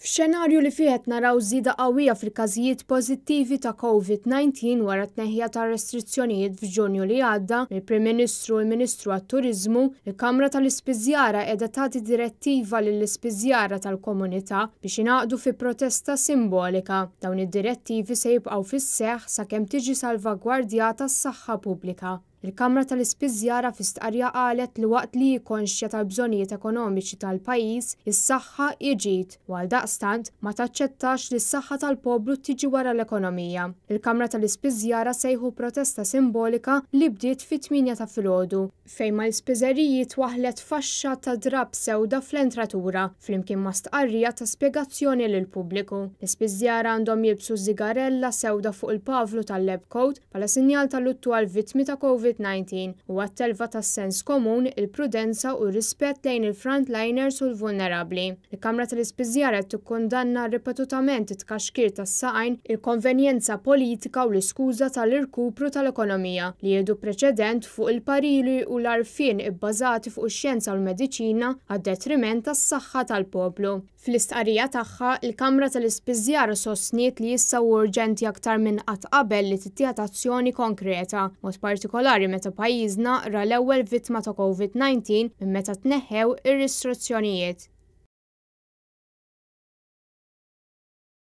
F'xenarju li fih qed naraw żieda qawwija fil-każijiet pożittivi ta' Covid-19 wara t-tneħħija tar-restrizzjonijiet f'Ġunju li għadda mill-Prim Ministru u l-Ministru għat-Turiżmu, il-Kamra tal-Ispiżjara qiegħda tagħti direttiva lill-ispiżjara tal-komunità biex jingħaqdu fi protesta simbolika. Dawn id-direttivi se jibqgħu fis-seħħ sakemm tiġi salvagwardjata s-saħħa pubblika. Il-Kamra tal-Ispiżjara fi stqarrija qalet li waqt li hi konxja tal-bżonnijiet ekonomiċi tal-pajjiż, is-saħħa hi ġid u għaldaqstant ma taċċettax li s-saħħa tal-poplu tiġi wara l-ekonomija. Il-Kamra tal-Ispiżjara sejħu protesta simbolika li bdiet fit-8 ta' filgħodu, fejn mal-ispiżeriji twaħħlet faxxa ta' drapp sewda fl-entratura flimkien ma' stqarrija ta' spjegazzjoni lill-pubbliku. L-ispiżjara għandhom jilbsu żigarella sewda fuq il-pavlu tal-lab coat bħala sinjal ta' luttu għall-vittmi ta' Covid-19 u għat-telfa tas-sens komun, il-prudenza u r-rispett lejn il-frontliners u l-vulnerabbli. Il-Kamra tal-Ispiżjara qed tikkundanna ripetutament it-tkaxkir tas-saqajn, il-konvenjenza politika u l-iskuża tal-irkupru tal-ekonomija li jieħdu preċedent fuq il-pariri u l-għarfien ibbażati fuq ix-xjenza u l-mediċina għad-detriment tas-saħħa tal-poplu. Fl-istqarrija tagħha, il-Kamra tal-Ispiżjara sostniet li issa hu urġenti aktar minn qatt qabel li tittieħed azzjoni konkreta, mod partikolari meta pajjiżna ra l-ewwel vittma ta' Covid-19 minn meta tneħħew ir-ristrizzjonijiet.